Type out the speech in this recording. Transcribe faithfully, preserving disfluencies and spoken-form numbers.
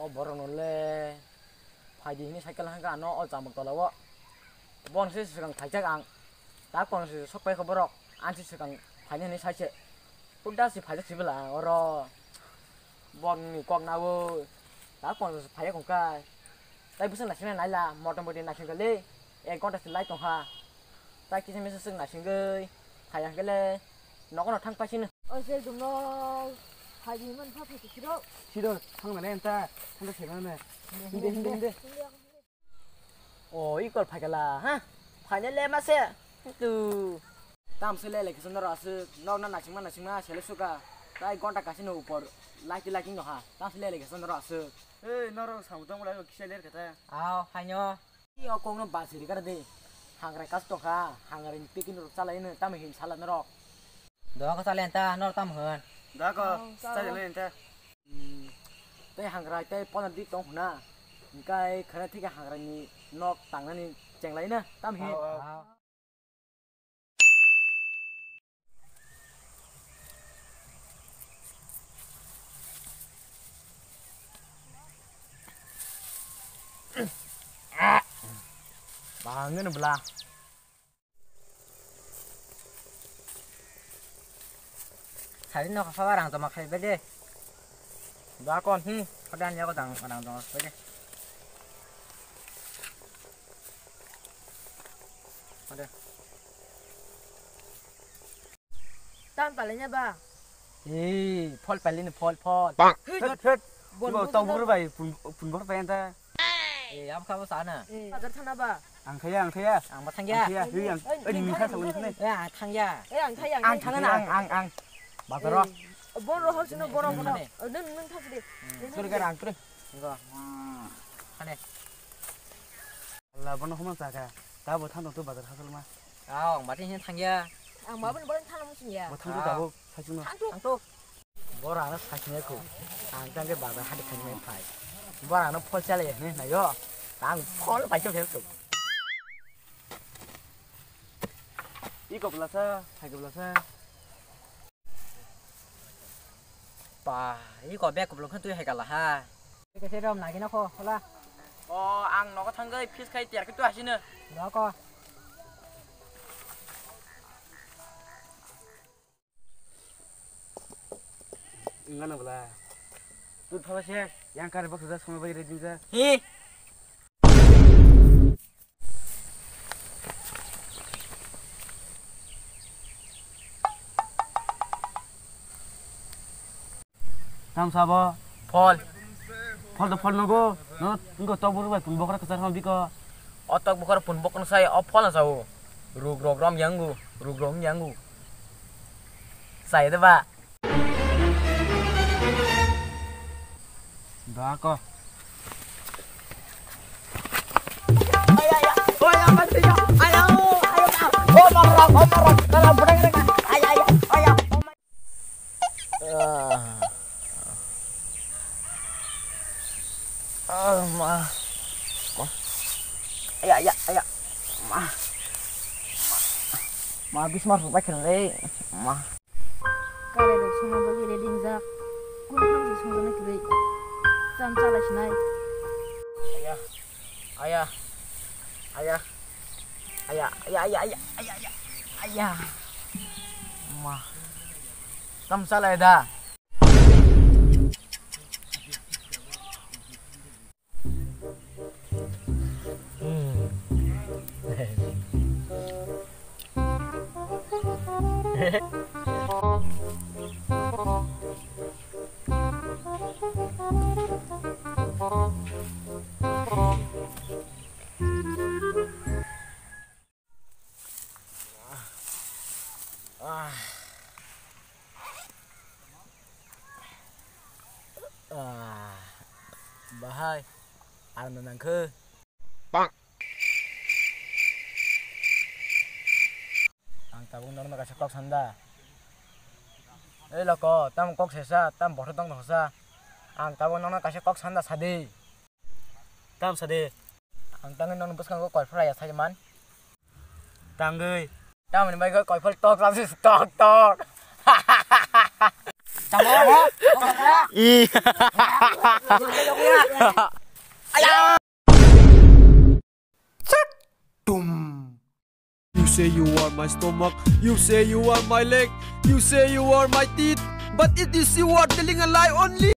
O borok no le phaidi hini cycle hangka ano o chamuk tola o. Bon se swkang phaijak ang. Ta kon se sok pai kho borok. An se swkang phaini hini sai se. Kuda se phaijak se bela ang oro. Bon ni kok na o. Ta kon se phaiya kong kai. Tai bwswk naisingna naila, motamoti naisingkha le, ek ghonta se lai tongkha. Tai kisa misa swk naisingwi, phaiya hwnkhe le, nogo no thang paisino. O se jumno, phaidi hwnmani pha phaidi siro. Siro, thang nai anta, thang se nai. Hinde, hinde, hinde. O, ikor phaikala, ha? Phaina le ma se, tu. Tam se le le kisa norok aswk, nok na naisingma naisingma, sele suka. Tai ghonta kaisa no upor, laki laki no ha. Tam se le le kisa norok aswk. Ei, norok samung tong lai kisa ler kata. Aw, haino. I o kok no basi ri kar de. Hangrai kas tongkha, hangrai ni picnic rok chalai no, tamo hin sala norok. Doa ko chalai anta, norok tamo hin. Doa ko, oh, chalai anta. Hmm, tei hangrai tei pono di tong huna. Hingkai khana thik hangrai ni nok tangnani chenglai na, tamo hin. Aw, aw. Aw. Bangwino bwla. Sari no kha rang toma khai bede. Ba kon, hmm, khodan yago dang rang toma khai bede. Ade. Tam palainya ba? Ee, phol palaini phol, phol. Phut, phut. Bon bo bujo tau na. Bur bai, pun, pun bor bai anta. Ee, am khabo sana. Ee, bazar thana ba? Ang thaya, ang thaya. Ang ba thangya. Ang thaya. Ee, ang, ee, ee, nini kha sawi khane. Ee, ang thangya. Ee, ang thaya, ang thangya. Ang thangya na, ang, ang, ang. Bazar o. Ee, bon ro hau sino, bon ro, bon ro. Ee, nung, nung thang sidi. Suri ka rang, suri. Nunggu. Khane. Allah, bono huma saka. Ta bo thang tu bazar hasil ma. Aw, ang bati hin thangya. Ang ma bono bono thang musung ya. Bo thang tu ta bo saichung no. Thang tu. Thang tu. Bora no saichung ya ko. Ang tang ke bazar hadi thang mai phai. Bora no phol chale ya ne na yo. Ang phol bai chok ya ko. I ko bla sa, hai ko bla sa. Pa, iko bag kuplung khe twi hai kala ha. Kese rom nagina kho, hola. O, ang nogo thangwi fees khai tiar khe twi hasino. Noko. Ingana bla. Tu thaba se, yang kar bak sudah semua bagi ready ja. Hi. Tam sabo? Phol. Phol to phol nogo. No, ingko tok buru bai pun bokra kwchar ham biko. O tok bokra pun bokra sai o phol na sao. Rug rog rom yangu, rug rog yangu. Sai de ba. Dako. Ah, ma. Ma. Aya, aya, aya. Ma. Ma, bismar bai khen le. Ma. Karai rok songna bagwi ready wngjak. Kunu thamchi songjaknai kwrwi. Cham chala sinai. Aya. Aya. Aya. Aya, aya, aya, aya, aya, aya. Aya. Ma. Tam chala da. Ah. Ah. Bahai, ang no nangkhe. Ang tabuk nono kaisa kok sanda. Ei loko, tamo kok sesa, tam bothor tong tongsa. Ang tabuk nono kaisa kok sanda sadi. Tam sadi. Ang tangwi nono bwskango koi phraya sai man. Tangwi. Tamoni bai koi phol tok lam sis tok tok. I. You say you are my stomach, you say you are my leg, you say you are my teeth, but it is you are telling a lie only.